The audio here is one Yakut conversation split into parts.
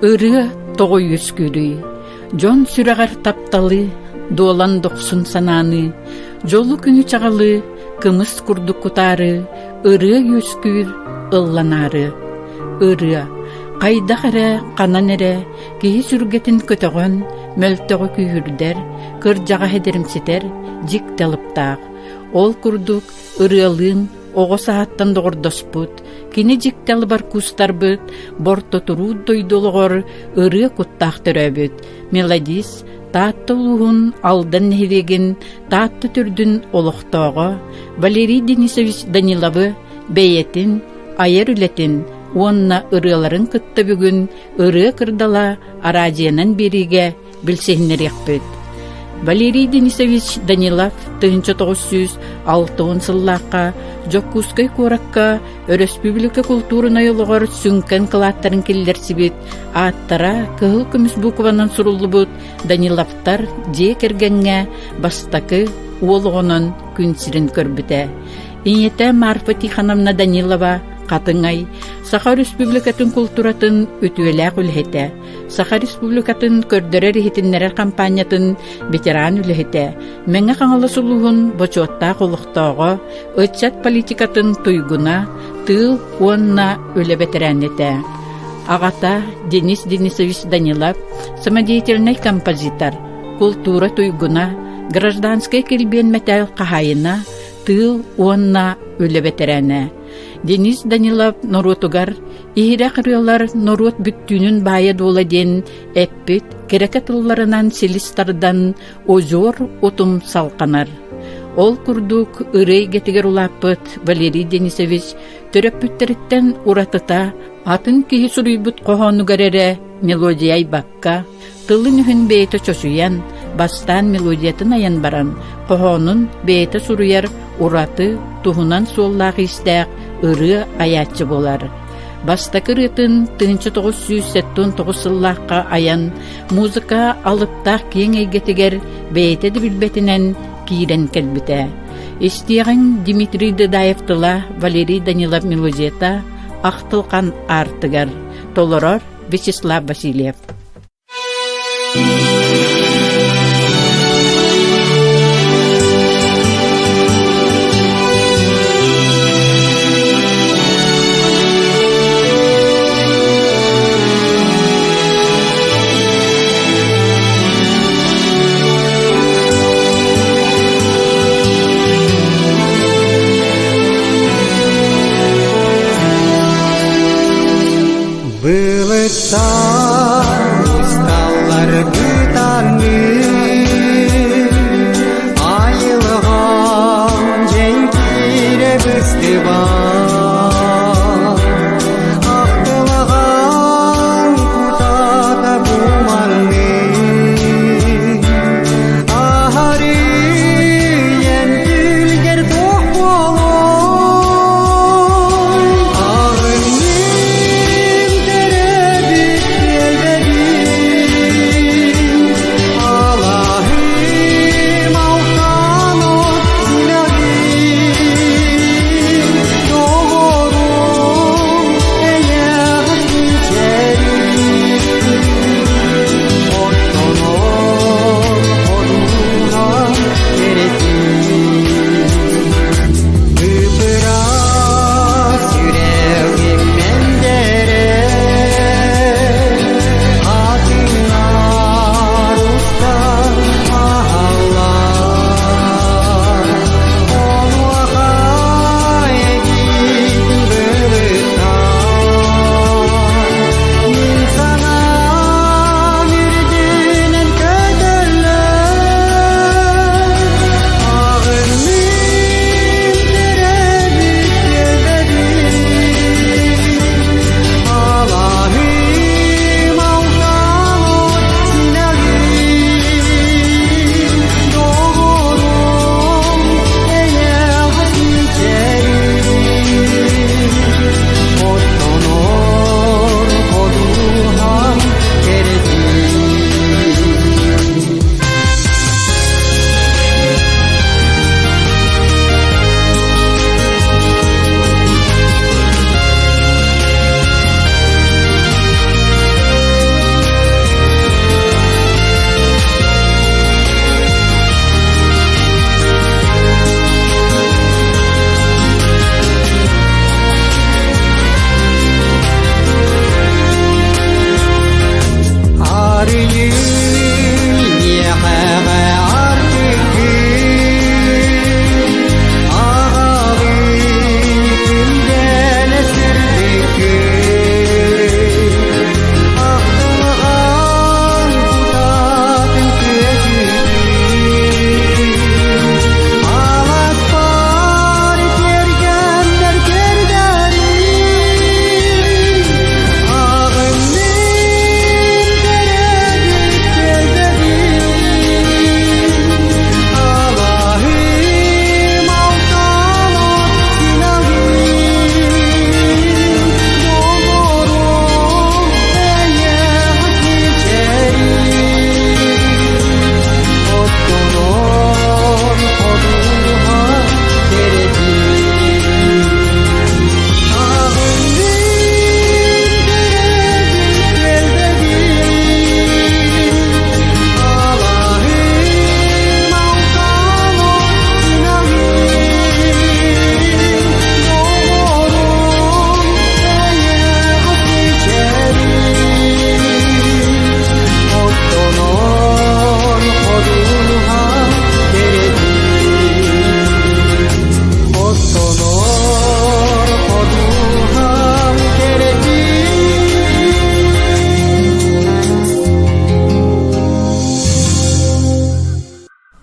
Ырыа тоҕо үөскүүрүй? Дьон сүрэҕэр тапталы, дуолан дохсун санааны, дьолу күнү чаҕылы, кымыс курдук кутаары, ырыа үөскүүр, ылланаары. Ырыа хайдах эрэ, ханан эрэ киһи сүргэтин көтөҕөн, мөлтөҕү күүһүрдэр, кырдьаҕаһы эдэримситэр дьикти алыптаах. Ол курдук ырыалыын оҕо саһаттан доҕордоспут, кини дьикти алыбар куустарбыт, бортотуруут дойду олоҕор ырыа куттаах төрөөбүт, мелодист, Таатта улууһун Алдан нэһилиэгин Таатта төрдүн олохтооҕо Валерий Денисович Даниловы бэйэтин айар үлэтин уонна ырыаларын кытта бүгүн ырыа кырдала араадьыйанан биэриигэ билсиһиннэриэхпит. Валерий Денисович Данилов 1960 сыллаахха Дьокуускай куоракка өрөспүүбүлүкэ култуурунай олоҕор сүҥкэн кылааттарын киллэрсибит ааттара кыһыл көмүс буукубанан суруллубут Даниловтар дьиэ кэргэҥҥэ бастакы уол оҕонон күн сирин көрбүтэ. Ийэтэ Марфа Тихоновна Данилова Хатыҥай Саха Өрөспүүбүлүкэтин култууратын үтүөлээх үлэһитэ, Саха Республикатын көрдөрөр-иһитиннэрэр хампаанньатын ветеран үлэһитэ, Мэҥэ Хаҥалас улууһун бочуоттаах олохтооҕо, ыччат политикатын туйгуна, тыыл уонна үлэ бэтэрээнэтэ. Аҕата Денис Денисович Данилов самодеятельнай композитор, култуура туйгуна, гражданскай килбиэн мэтээл хаһаайына, тыыл уонна үлэ бэтэрээнэ. Денис Данилов норуотугар Иһирэх ырыалар норуот бүттүүнүн баайа-дуола диэн эппит кэрэкэ тылларынан силис тардан озер утум салҕанар. Ол курдук ырыа эйгэтигэр улааппыт Валерий Денисович төрөппүттэриттэн уратыта атын киһи суруйбут хоһоонугар эрэ мелодия айбакка, тылын-өһүн бэйэтэ чочуйан, бастаан мелодиятын айан баран, хоһоонун бэйэтэ суруйар ураты, туһунан суоллаах-иистээх ырыа айааччы буолар. Бастакы ырыатын 1979 сыллаахха айан, музыка алыптаах киэҥ эйгэтигэр бэйэтэ да билбэтинэн киирэн кэлбитэ. Истиэҕиҥ Дмитрий Дыдаев тыла Валерий Данилов мелодията Ахтылхан аартыгар толорор Вячеслав Васильев. Былыттар усталлар бытанныы, Айылҕам дьэҥкирэ быстыбат. Ахтылҕан кутата бу маннык, Аһарыйан күлгэр туох буолуой? Аҕынным төрөөбүт түөлбэм.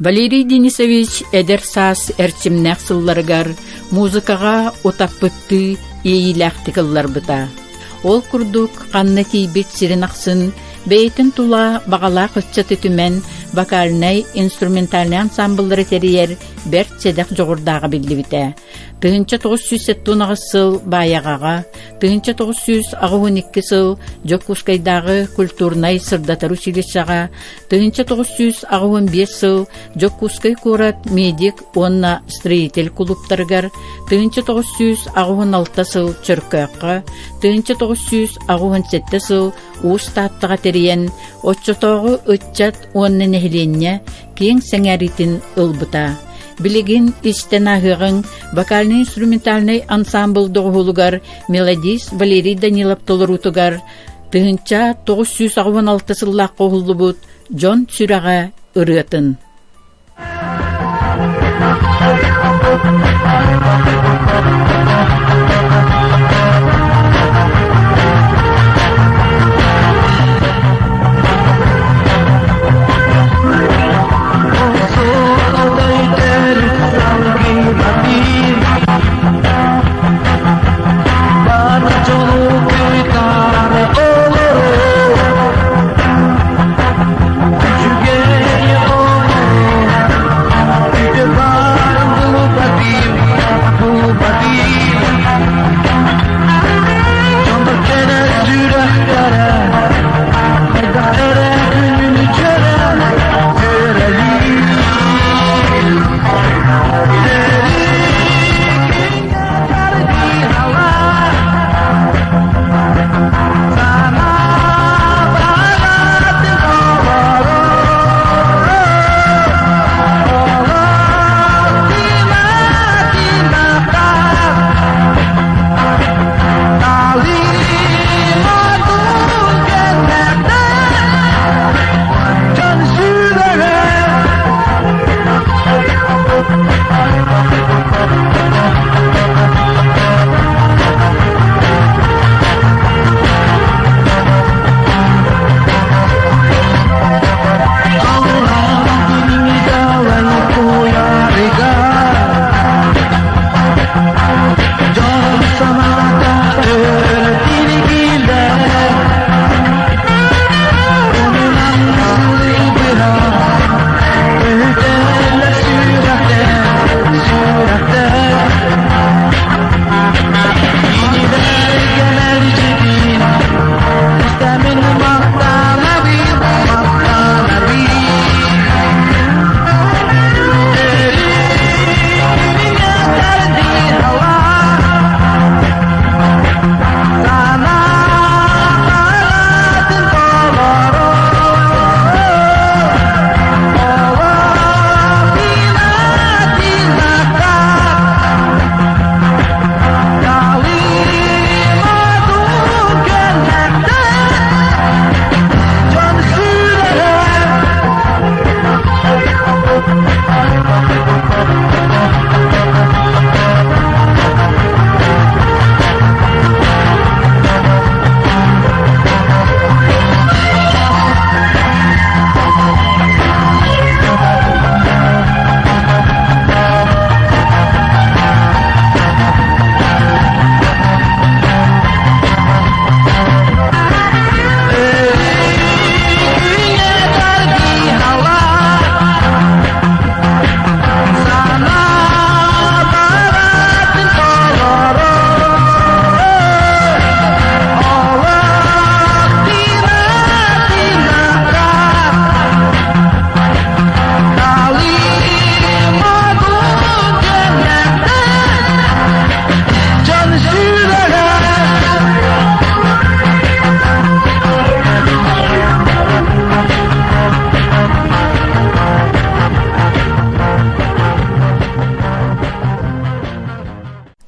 Валерий Денисович эдэр саас эрчимнээх сылларыгар музыкаҕа утаппыттыы иэйиилээхтик ылларбыта. Ол курдук ханна тиийбит сирин ахсын бэйэтин тула баҕалаах ыччаты түмэн вокальнай, инструментальнай ансаамбыллары тэрийэр бэрт сэдэх дьоҕурдааҕа биллибитэ. 1978 сыл Баайаҕаҕа, 1982 сыл Дьокуускайдааҕы культурнай-сырдатар училищеҕа, 1985 сыл Дьокуускай куорат медик уонна строитель кулууптарыгар, 1986 сыл Чөркөөххө, 1987 сыл Уус Тааттаҕа тэрийэн, оччотооҕу ыччат уонна нэһилиэнньэ киэҥ сэҥээриитин ылбыта. Билигин истэн ааһыаҕыҥ вокальнай-инструментальнай ансаамбыл доҕуһуолугар мелодист Валерий Данилов толоруутугар 1986 сыллаахха уһуллубут «Дьон сүрэҕэ» ырыатын.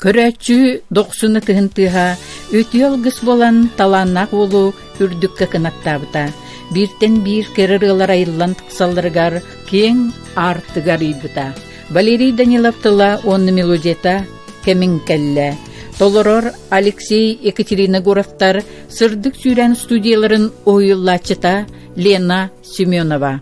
Көрөөччү дохсун ытыһын тыаһа үтүө алгыс буолан талааннаах уолу үрдүккэ кынаттаабыта. Бииртэн биир кэрэ ырыалар айыллан тахсалларыгар киэҥ аартыгар ыйбыта. Валерий Данилов тыла уонна мелодията кэмиҥ кэллэ. Толорор Алексей Екатерина Гуровтар сырдык сүүрээн студияларын уһуйуллааччыта Лена Семенова.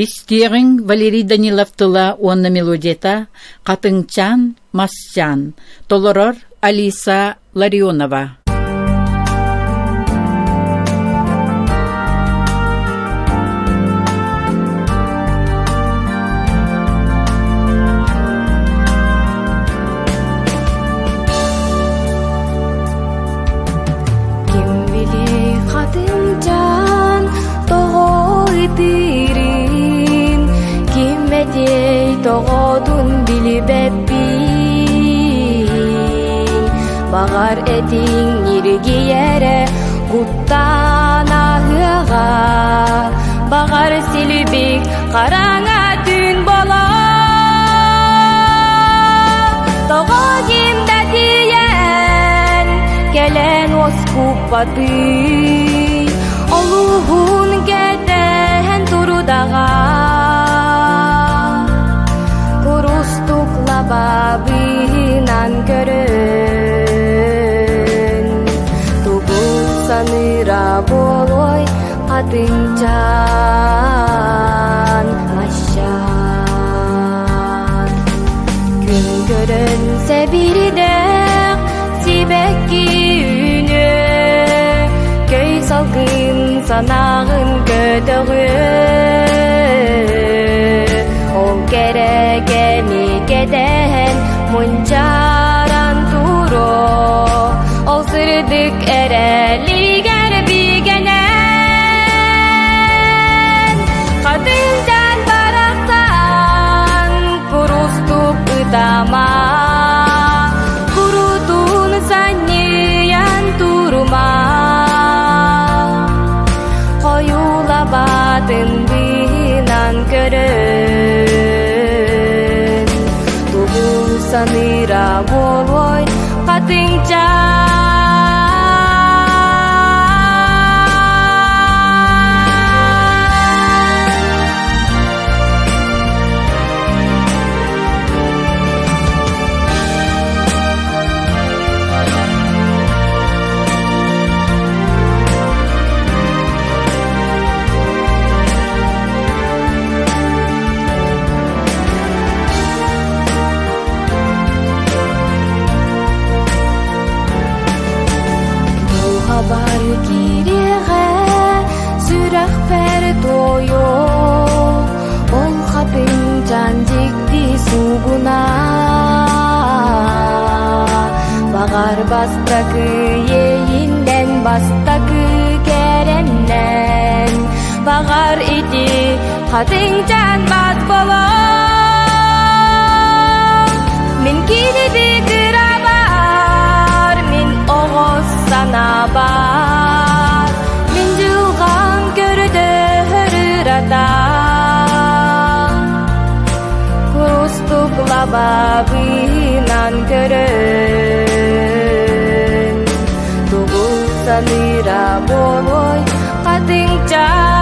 Истиэҕиҥ Валерий Данилов тыла уонна мелодията «Хатыҥчаан, масчаан» толорор Алиса Ларионова. Ким билиэй хатыҥчаан тоҕо ытыырын, ким этиэй тоҕотун билбэппин. Баҕар этиҥ ньиргийэрэ куттаан аһыаҕа, баҕар силбик хараҥа түүн боло. Тоҕо ким да тиийэн кэлэн уоскуппатый, олуһун кэтэһэн турудаҕа. Курустук лабаабыынан көрөн, тугу саныыра буолуой хатыҥчаан, мащаан. Күн көрөн сэбирдэх сибэкки үүнүө, көй салгын санааҕын көтөҕүө. Ол кэрэ кэми кэтэһэн мунчааран туруо, ол сырдык эрэлигэр бигэнэн. Хатыҥтан барахсан курустук ытама, курутун санньыйан турума. Хойуулабатын быынан көрөн, тугу саныыра буолуой хатыҥчаан. Дууһабар киириэҕэ сүрэхпэр туойуо ол хатыҥчаан дьикти суугуна баҕар бастакы иэйиннэн бастакы кэрэмнэн баҕар ити хатыҥчаан бас боло мин кириби кырабар мин оҕо санаабар мин дьылҕам көрдөһөр ырата курустук лабаабынан көрөн тугу саныыра буолуой хатыҥчаан.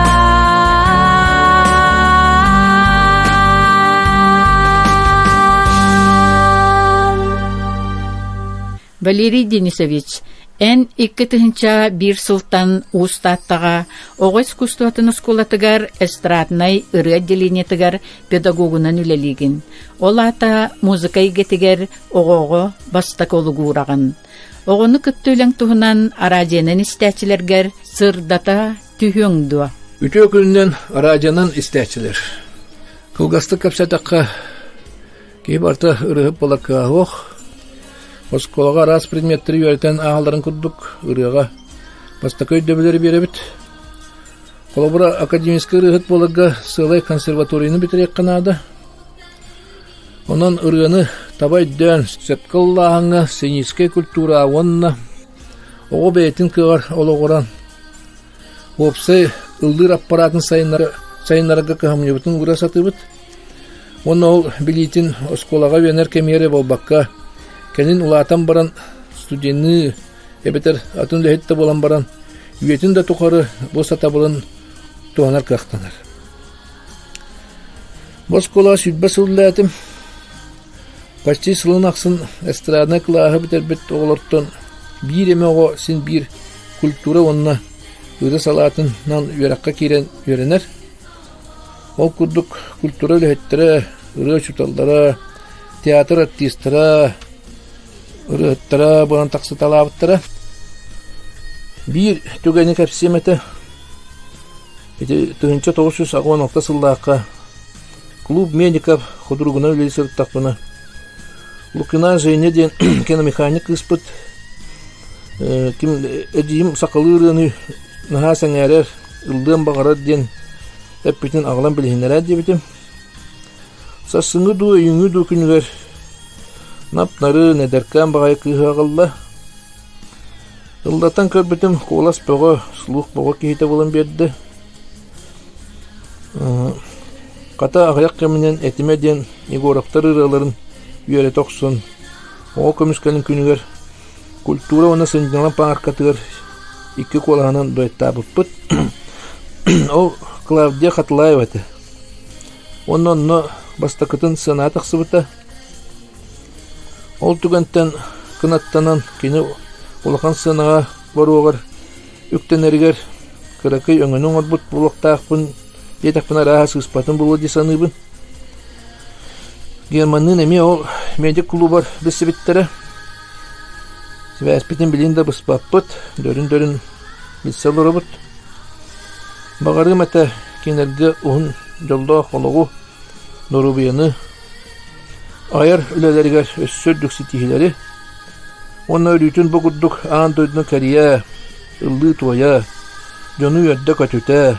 Валерий Денисович, эн 2001 сылтан Уус Тааттаҕа оҕо искусствотын оскуолатыгар эстраднай ырыа отделениетыгар педагогунан үлэлиигин. Ол аата музыка эйгэтигэр оҕоҕо бастакы олугуураҕын. Оҕону кытта үлэҥ туһунан араадьыйанан истээччилэргэр сырдата түһүөҥ дуо? Үтүө күнүнэн араадьыйанан истээччилэр. Кылгастык кэпсэтэххэ, киһи барыта ырыаһыт буолар кыаҕа суох. Оскуолаҕа араас предметтэри үөрэтэн ааҕалларын курдук ырыаҕа бастакы өйдөбүллэри биэрэбит. Холобура, академическай ырыаһыт буоларга сыалай консерваторияны бүтэриэххэ наада. Онон ырыаны таба өйдөөн, сөпкө ыллааһыҥҥа сценическэй культура уонна оҕо бэйэтин кыаҕар олоҕуран уопсай ыллыыр аппараатын сайыннарарга кыһамньыбытын уура сатыыбыт. Уонна ол билиитин оскуолаҕа үөрэнэр кэмигэр эрэ буолбакка, кэлин улаатан баран студенныы эбэтэр атын үлэһит да буолан баран үйэтин да тухары бу сатабылын туһанар кыахтанар. Бу оскуолаҕа 20 сыл үлэлээтим. Почти сылын ахсын эстраднай кылааһы бүтэрбит оҕолортон биир эмэ оҕо син биир культура уонна ырыа салаатынан үөрэххэ киирэн үөрэнэр. Ол курдук культура үлэһиттэрэ, ырыа учууталлара, театр артистара, ырыаһыттара буолан тахсыталаабыттара. Биир түгэни кэпсиэм этэ. Ити 1986 сыллаахха клуб медиков худругунан үлэлии сырыттахпына Лукина Женя диэн киномеханик кыыспыт ким эдьиийим сахалыы ырыаны наһаа сэҥээрэр, ыллыан баҕарар диэн эппитин аҕалан билиһиннэрээр диэбитим. Сарсыҥҥы дуу, өйүүҥҥү дуу күнүгэр нап-нарын, эдэркээн баҕайы кыыһы аҕалла. Ыллатан көрбүтүм, куолас бөҕө, слух бөҕө киһитэ буолан биэрдэ. Хата аҕыйах кэминэн этимэ диэн Егоровтар ырыаларын үөрэтэ охсон, оҕо көмүскэлин күнүгэр культура уонна сынньалаҥ пааркатыгар икки куолаһынан дуэттаабыппыт. Ол Клавдия Хатлаева этэ. Уонна онно бастакытын сыанаҕа тахсыбыта. Ол түгэнтэн кынаттанан кини улахан сыанаҕа боруогар үктэнэригэр кыракый өҥөнү оҥорбут буолуохтаахпын диэтэхпинэ арааһа сыыспатым буолуо дии саныыбын. Германныын эмиэ ол медик клубар билсибиттэрэ. Сибээспитин билин да быспаппыт, дөрүн-дөрүн билсэ олоробут. Баҕарыам этэ кинилэргэ уһун дьоллоох олоҕу, доруобуйаны, айар үлэлэригэр өссө үрдүк ситиһиилэри уонна өрүүтүн бу курдук аан дойдуну кэрийэ, ыллыы-туойа, дьону үөрдэ-көтүтэ,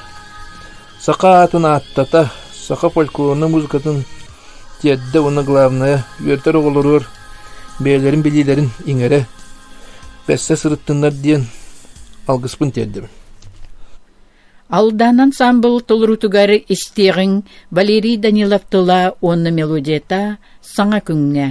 саха аатын ааттата, саха фольклорнай музыкатын тиэрдэ уонна главное үөрдэр оҕолоругар бэйэлэрин билиилэрин иҥэрэ, бэссэ сырыттыннар диэн алгыспын тиэрдэбин. Алдан ансаамбыл толоруутугар истиэҕиҥ Валерий Данилов тыла уонна мелодията «Саҥа күҥҥэ».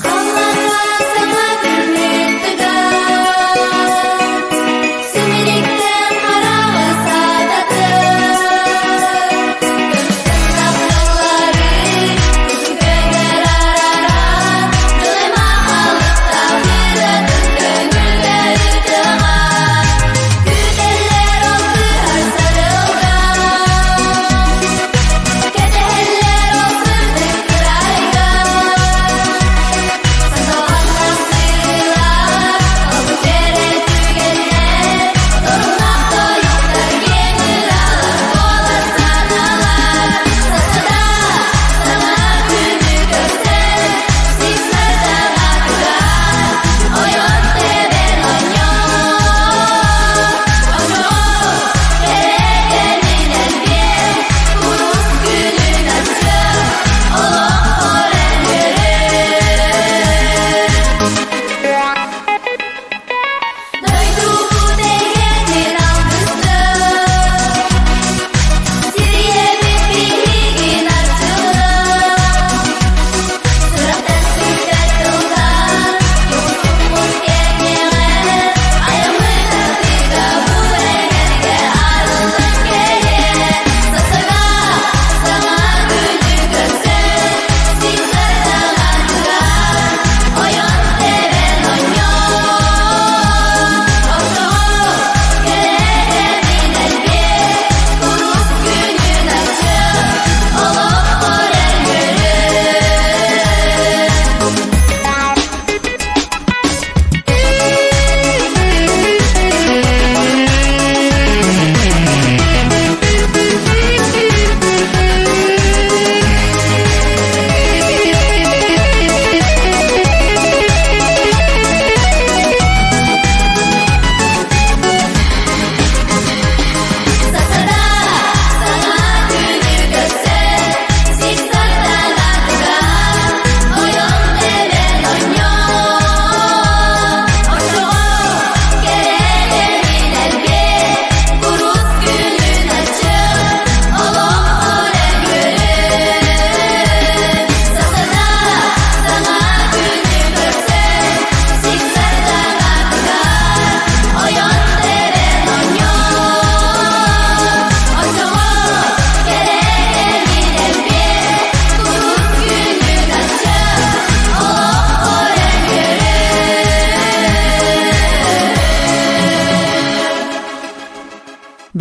Халлааҥҥа саҥа күммүт тыгар, Симириктэн хараҕы саататар.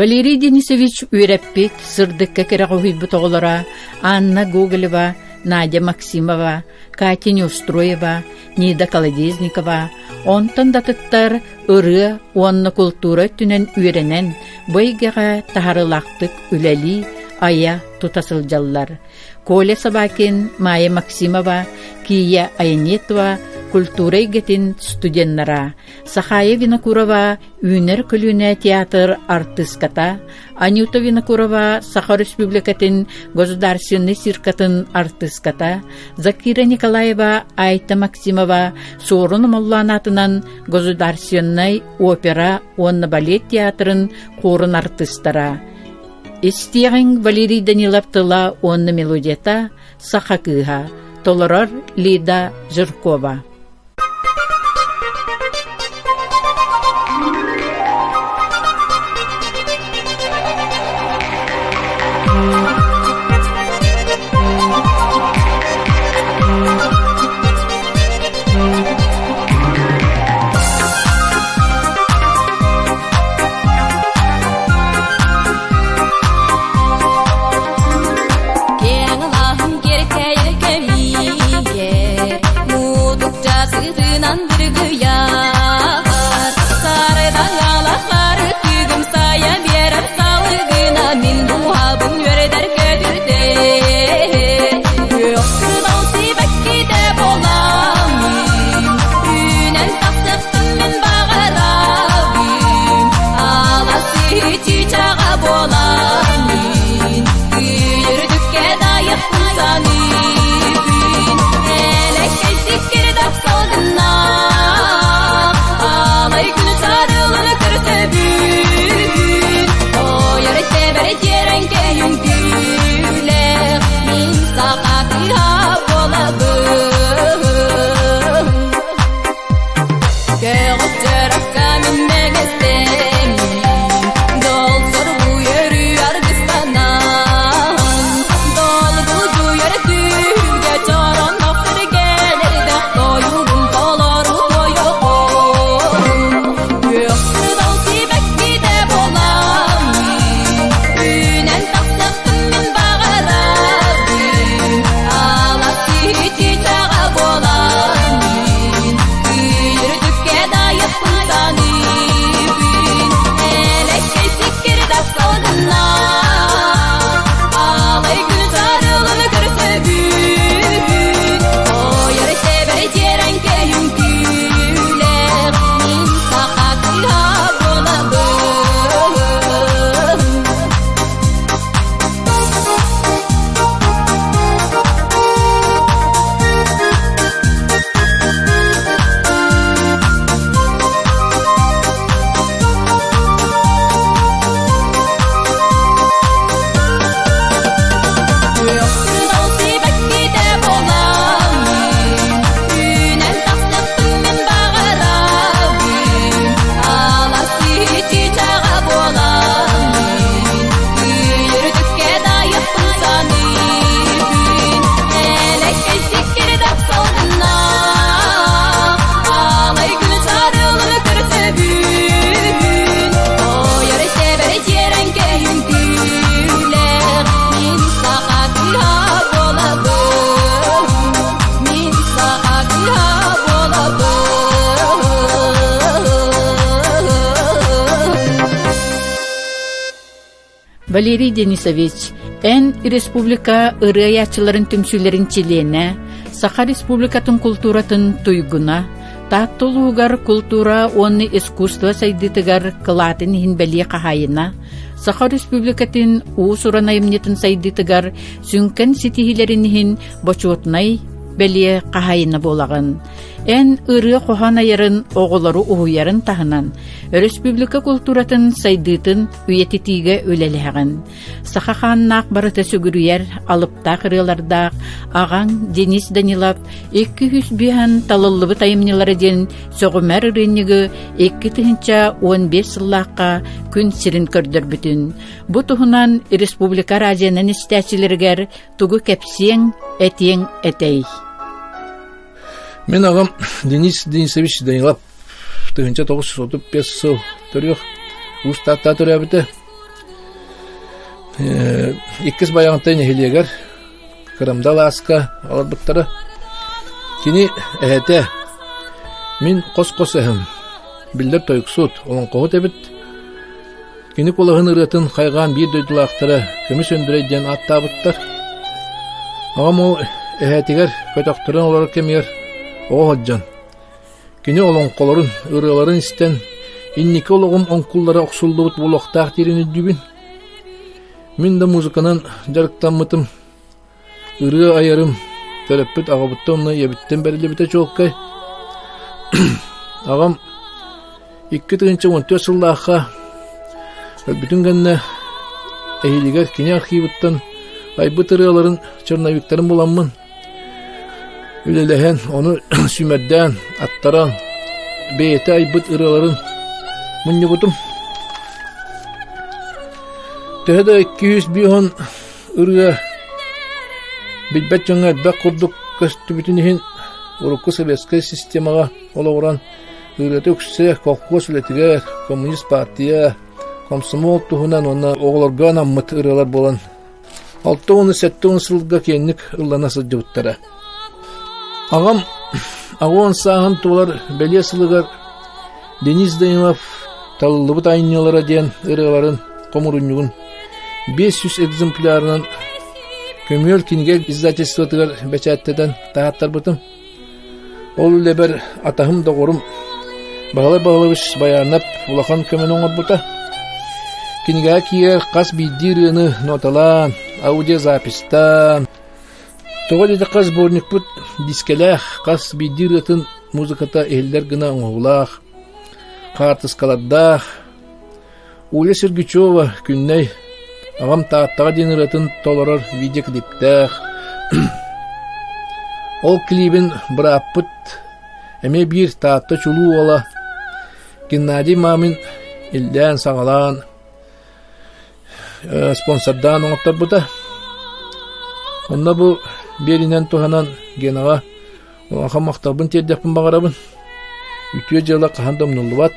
Валерий Денисович үөрэппит, сырдыкка кэрэҕэ уһуйбут оҕолоро Анна Гоголева, Надя Максимова, Катя Неустроева, Нида Колодезникова, онтон да атыттар ырыа уонна култуура өттүнэн үөрэнэн, бу эйгэҕэ таһарылаахтык үлэлии, айа, тута сылдьаллар. Коля Собакин, Майя Максимова, Кия Аянетова культура эйгэтин студеннара, Сахая Винокурова Үүнэр көлүөнэ театр артыыската, Анюта Винокурова Саха Республикатын Государственнай циркатын артыыската, Закира Николаева, Айта Максимова Суорун Омоллоон аатынан Государственнай опера уонна балет театрын хорун артыыстара. Истиэҕиҥ Валерий Данилов тыла уонна мелодията «Саха кыыһа» толорор Лида Жиркова. Киэҥ алааһым киэркэйэр кэмигэр Мутукча сытынан дыргыйар Сардаҥалахары түгүм сайа биэрэр салгына Мин дууһабын үөрдэр көтүтэр Күөх кыдал сибэккитэ буоламмын Үүнэн тахсыахтын мин баҕарабын Аласыы чыычааҕа буоламмын Күйүрдүккэ дайыппын саныыбын Элэккэй сиккирдэх салгынна Алай күн сарылын көрсөбүн Ойор тэбэр тиэрэҥкэ үҥкүүлээх Мин саха кыыһа буолабын Көҕүччөрөккө мин мэгэстэммин Дол соргу өрүү аргыстанан Долгуйар түһүлгэ чоронох сиргэлэрдэх Тойугум толору тойоҕум Күөх кыдал сибэккитэ буоламмын Үүнэн тахсыахпын мин баҕарабын Алас киһи чыычааҕа буоламмын Күйүрдүккэ дайыппын саныыбын Элэккэй сиккирдэх салгынна Аалай күн сарылын көрсөбүн Ойор тэбэр тиэрэҥкэ үҥкүүлээх Мин саха кыыһа буолабын Күөх сибэккитэ буоламмын, үүнэн тахсыахпын мин баҕарабын. Алас чыычааҕа буоламмын, Күйүрдүккэ дайыппын саныыбын. Элэккэй сиккирдэх салгынна, Аалай күн сарылын көрсөбүн. Ойор тэбэр тиэрэҥкэ үҥкүүлээх, Мин саха кыыһа буолабын. Мин саха кыыһа буолабын. Валерий Денисович, эн республика ырыайааччыларын түмсүүлэрин чилиэнэ, Саха Республикатын култууратын туйгуна, Таатта улууһугар култуура уонна искусство сайдыытыгар кылаатын иһин бэлиэ хаһаайына, Саха Республикатын уус-уран айымньытын сайдыытыгар сүҥкэн ситиһиилэрин иһин бочуотунай бэлиэ хаһаайына буолаҕын. Эн ырыа-хоһоон айарын, оҕолору уһуйарын таһынан, өрөспүүбүлүкэ култууратын сайдыытын үйэтитиигэ үлэлэһэҕин. Саха хааннаах барыта сүгүрүйэр алыптаах ырыалардаах аҕаҥ Денис Данилов 205 талыллыбыт айымньылара диэн сөҕүмэр ырыанньыгы 2015 сыллаахха күн сирин көрдөрбүтүн. Бу туһунан республика радионан истээччилэригэр тугу кэпсиэҥ, этиэҥ этэй? Мин аҕам Денис Денисович Данилов 1935 сыл төрүөх Уус Таатта төрөөбүтэ. Иккис Байаҕантай нэһилиэгэр Кырамда алааска олорбуттара. Кини эһэтэ мин хос-хос эһэм, биллэр тойуксут, олоҥхоһут эбит. Кини куолаһын ырыатын хайҕаан биир дойдулаахтара Көмүс Өндүрэй диэн ааттаабыттар. Аҕам ол эһээтигэр көтөхтөрөн олорор кэмигэр оҕо сылдьан, кини олоҥхолорун, ырыаларын истэн, инники олоҕум оҥкуллара охсуллубут буолуохтаах диирин өйдүүбүн. Мин да музыканан дьарыктаммытым, ырыа айарым, төрөппүт аҕабыттан уонна ийэбиттэн бэриллибитэ чуолкай. Аҕам 2014 сыллаахха өлбүтүн кэннэ эһиилигэр кини архивыттан айбыт ырыаларын черновиктарын буламмын үлэлэһэн, ону сүүмэрдээн, аттаран, бэйэтэ айбыт ырыаларын мунньубутум. Төһө да 250 ырыа билбэт дьоҥҥо элбэх курдук көстүбүтүн иһин, урукку советскай системаҕа олоҕуран ырыата үксэ колхоз үлэтигэр, коммунист партия, комсомол туһунан уонна оҕолорго анаммыт ырыалар буолан 60-70 сылга киэҥник ыллана сылдьыбыттара. Аҕам аҕуон сааһын туолар бэлиэ сылыгар Денис Данилов «Талыллыбыт айымньылара» диэн ырыаларын хомурунньугун 500 экземплярынан Көмүөл кинигэ издательствотыгар бэчээттэтэн таһааттарбытым. Ол үлэбэр атаһым доҕорум Баһылай Баһылович Баянов улахан көмөнү оҥорбута. Кинигэҕэ киирэр хас биирдии ырыаны ноталаан, аудиозаписьтаан, тоҕо диэтэххэ сборникпыт дискэлээх, хас биирдии ырыатын музыката иһиллэр гына оҥоһуулаах, хаартыскалардаах, Уля Сергучева Күннэй аҕам Тааттаҕа диэн ырыатын толорор видеоклиптээх. Ол клибин бырааппыт эмиэ биир Таатта чулуу уола Геннадий Мамин иллээн-саҕалаан спонсордаан оҥотторбута. Онно бу биэринэн туһанан Генаҕа улахан махталбын тиэрдиэхпин баҕарабын. Үтүө дьыала хаһан да умнуллубат.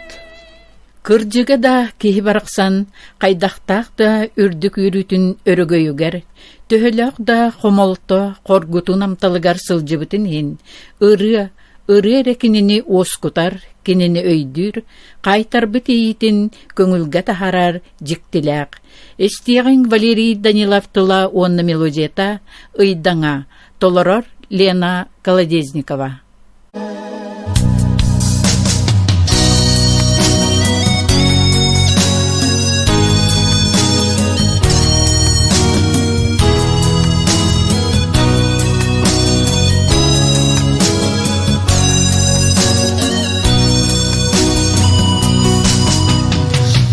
Кырдьыга да киһи барахсан хайдахтаах да үрдүк үөрүүтүн өрөгөйүгэр, төһөлөөх да хомолто хоргутун амталыгар сылдьыбытын иһин, ырыа, ырыа эрэ кинини уоскутар, кинини өйдүүр, хаайтарбыт иэйиитин көҥүлгэ таһаарар дьиктилээх. Истиэҕиҥ Валерий Данилов тыла уонна мелодията «Ыйдаҥа» толорор Лена Колодезникова.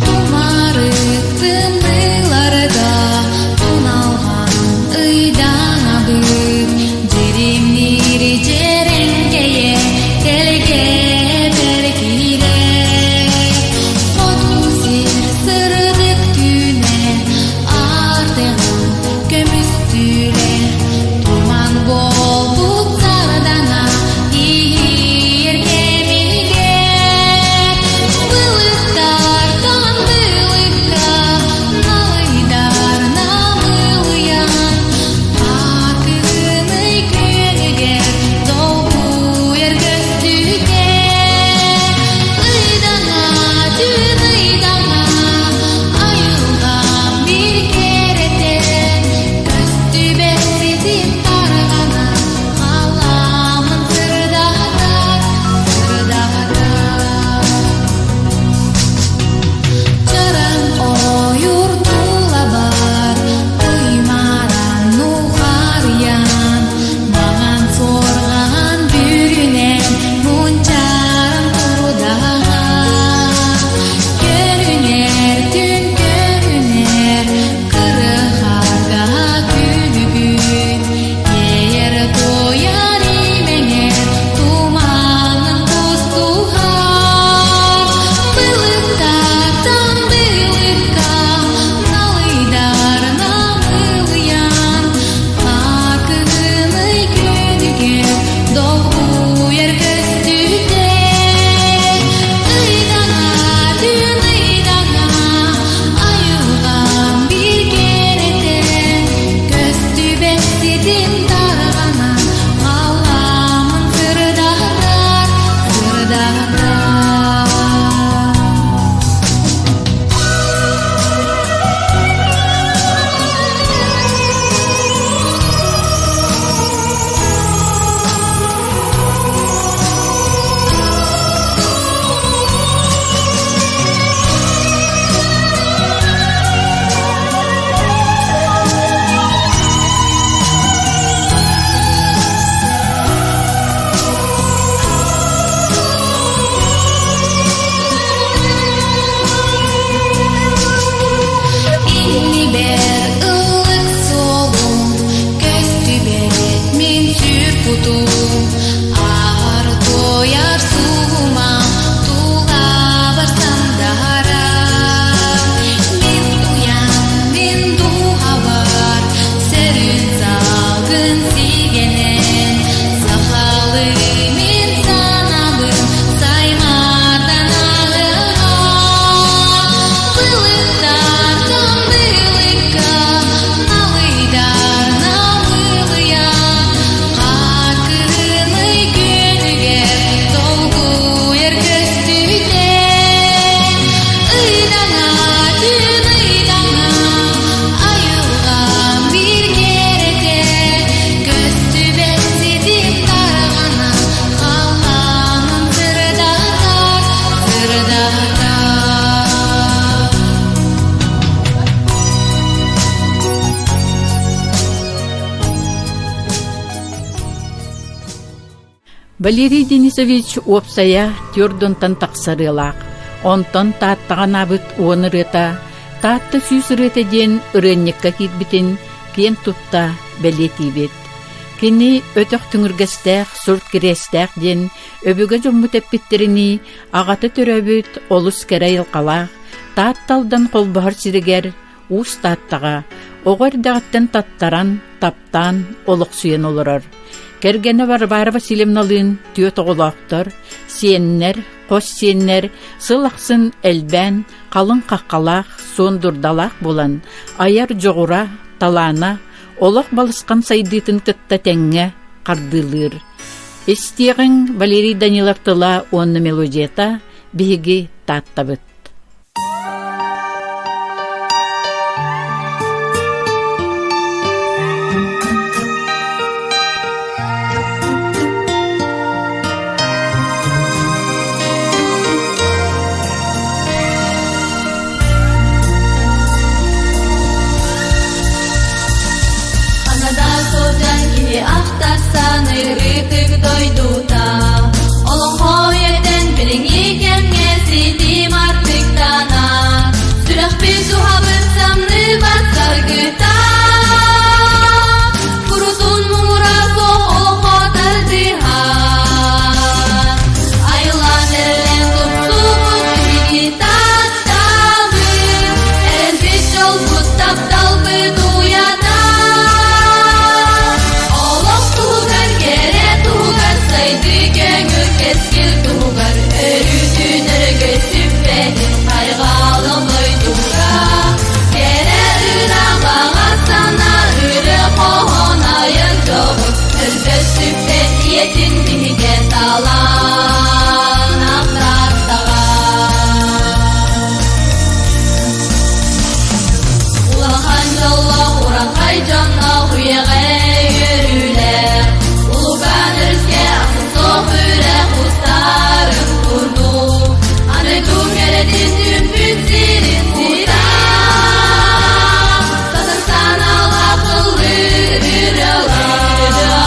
Тумарык тымныыларга туналҕан ыйдаҥабыт Дьиримниир дьэрэҥ. Валерий Денисович уопсайа түөрт тахсар ырыалаах. Онтон Тааттаҕа анаабыт уон ырыата «Таатта сүүс ырыата» диэн ырыанньыкка киирбитин киэн тутта бэлиэтиибит. Кини өтөх түҥүргэстээх, сурт кириэстээх диэн өбүгэ дьоммут эппиттэринии аҕата төрөөбүт олус кэрэ айылҕалаах Таатта Алдан холбоһор сиригэр Уус Тааттаҕа оҕо эрдэҕиттэн таттаран, таптаан олохсуйан олорор. Кэргэнэ Варвара Васильевналыын түөрт оҕолоохтор, сиэннэр, хос сиэннэр сыл ахсын элбээн, халыҥ хаххалаах, суон дурдалаах буолан, айар дьоҕура, талаана олох балысхан сайдыытын кытта тэҥҥэ хардыылыыр. Истиэҕиҥ Валерий Данилов тыла уонна мелодията биһиги Тааттабыт. Ханада сылдьан киһи ахтар саныыр ытык дойдута Олоҥхо үйэтэн билиҥҥи кэмҥэ ситим артыктана Сүрэхпит уһабыт самныбат саргыта Курутун муҥура суох олоҥхо тардыһар Айыллан эрэлэн тупсубут биһиги тааттабыт Эрэлбит дьолбут тапталбыт уйата Олох туһугар кэрэ туһугар сайдыы көҥүл кэскил туһугар өрүүтүн өрөгөй сүппэтин хайҕалым дойдуга Кэрэ ыра баҕа санаа ырыа хоһоон айан дьоҕус өлбөт сүппэт ийэтин биһигэ талаан ахтаттаҕа Улахан дьоллоох урахай дьонноох үйэҕэ үөрүүлээх Улукаан өрүскэ атын суох үрэх устарын курдук Аны туу кэрэтин үмпүт сирин кута Татарстан алаахыллыыр ырыалара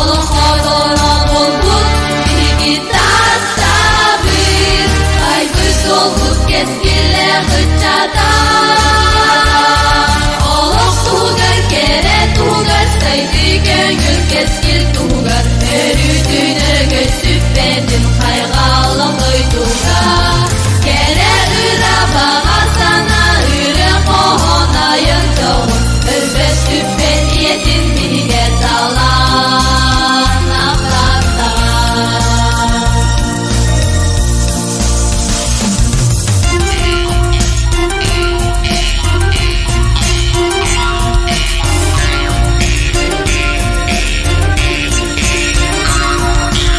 Олоҥхо толоро буолбут биһиги Тааттабыт айбыт суолбут кэскиллээх ыччата Олох туһугар, кэрэ туһугар, сайдыы көҥүл кэскил туһугар Өрүүтүн өрөгөй сүппэтин хайҕаллах дойдуга Кэрэ ыра баҕа санаа ырыа хоһоон айан дьоҕун Өлбөт сүппэт ийэтин биһигэ талаан ахтаттаҕа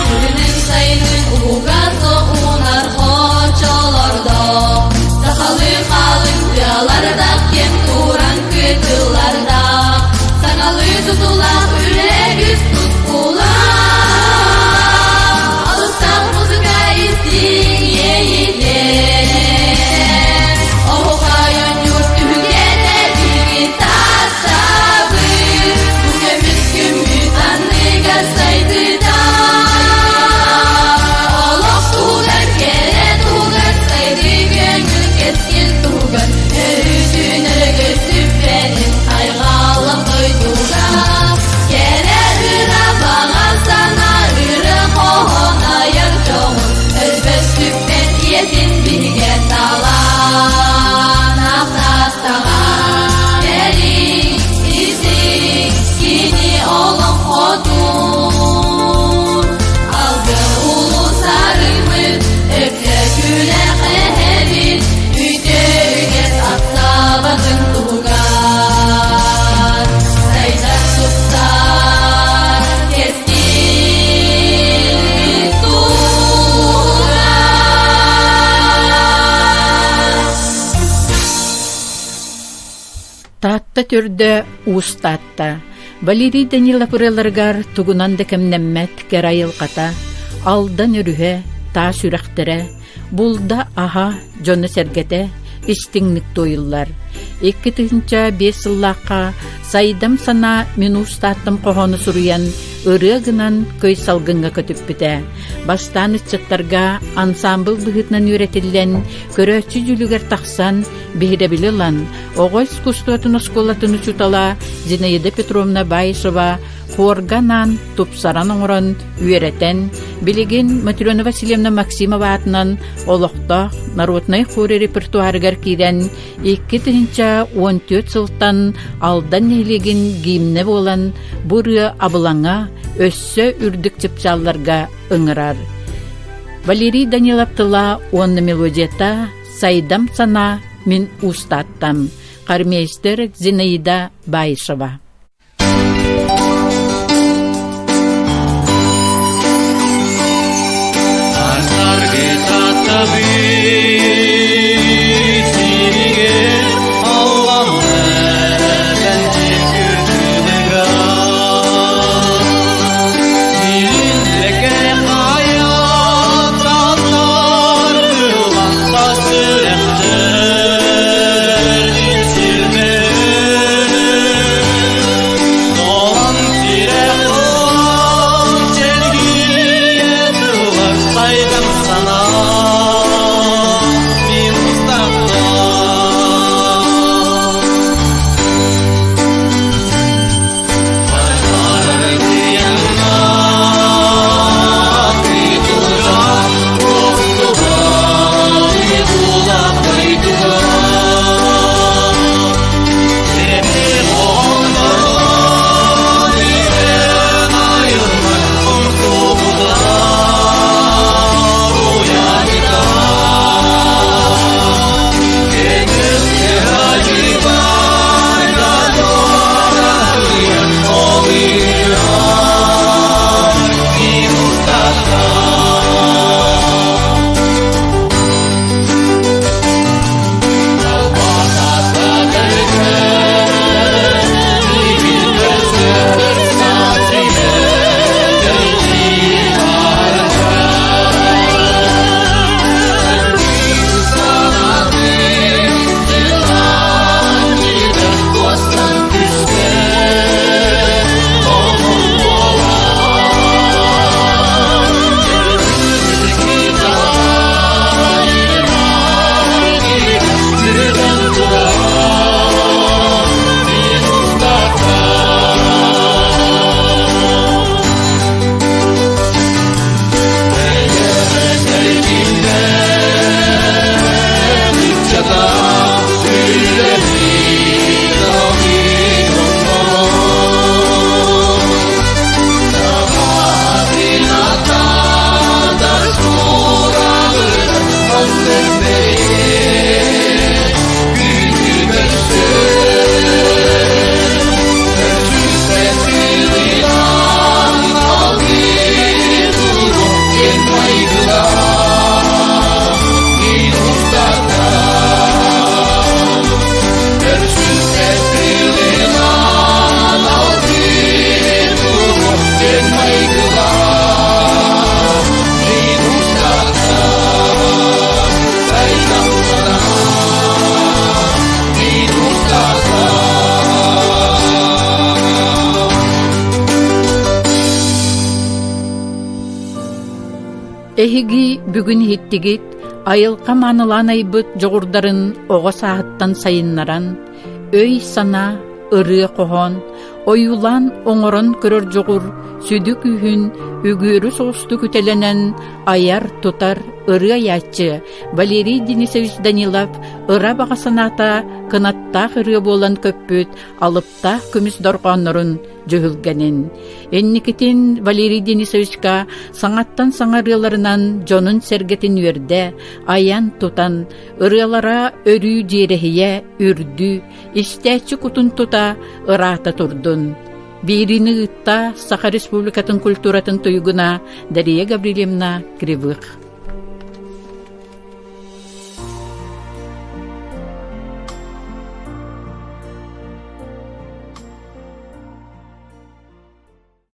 Күһүнүн сайынын уһуга суох уунар хочолордоох, сахалыы хаалыҥ тыалардаах киэҥ тууран кытыллардаах, саҥалыы тутулаах үлэ-үс тускулаах, алыстаах музыка истиҥ иэйиилээх, оһуохай оонньуур түһүлгэтэ биһиги Тааттабыт, бу көмүс күммүт анныгар сайдыыта. Олох туһугар, кэрэ туһугар, сайдыы көҥүл кэскил туһугар, өрүүтүн өрөгөй сүппэтин хайҕаллах дойдуга. Кэрэ ыра баҕа санаа ырыа хоһоон айар дьоҕур, өлбөт сүппэт ийэтин биһигэ талаан ахтаттаҕа. Кэлиҥ, истиҥ, кини олоҥхотун. Алгы улуу сарыыммыт, өксөкүлээх эһэбит, үтүө ахсаабатын туһугар. Сайдар тупсар кэскил туһугар. Таатта төрдө Уус Таатта. Валерий Данилов ырыаларыгар тугунан да кэмнэммэт кэрэ айылҕата, Алдан өрүһэ, таас үрэхтэрэ, Булда-аһа дьоно-сэргэтэ истиҥник туойуллар. 2005 сыллаахха Сайдам санаа мин уустааттым хоһоону суруйан, ырыа гынан көй салгыҥҥа көтүппүтэ. Бастаан ыччаттарга ансаамбыл быһыытынан үөрэтиллэн, көрөөччү дьүүлүгэр тахсан, биһирэбили ылан, оҕо искусствотын оскуолатын учуутала Зинаида Петровна Баишева хуорга анаан тупсаран оҥорон үөрэтэн, билигин Матрена Васильевна Максимова аатынан олохтоох народнай хор репертуарыгар киирэн 2014 сылтан Алдан нэһилиэгин гимнэ буолан бу ырыа абылаҥа өссө үрдүк чыпчаалларга ыҥырар. Валерий Данилов тыла уонна мелодията «Сайдам санаа мин уустааттам» хормейстер Зинаида Баишева. Эһиги бүгүн иһиттигит айылҕа маанылаан айбыт дьоҕурдарын оҕо сааһыттан сайыннаран, өй-санаа, ырыа-хоһоон, ойуулаан оҥорон көрөр дьоҕур сүдү күүһүн үгүөрү соҕустук үтэлэнэн айар-тутар ырыа айааччы Валерий Денисович Данилов ыра баҕа санаата кынаттаах ырыа буолан көппүт алыптаах көмүс дорҕооннорун дьүһүлгэнин. Инникитин Валерий Денисовичка саҥаттан саҥа ырыаларынан дьонун-сэргэтин үөрдэ, айан-тутан, ырыалара өрүү дьиэрэһийэ, үрдүү, истээччи кутун тута ыраата турдун. Биириини ыытта Саха Республикатын культуратын туйгуна Дария Гаврильевна Кривых.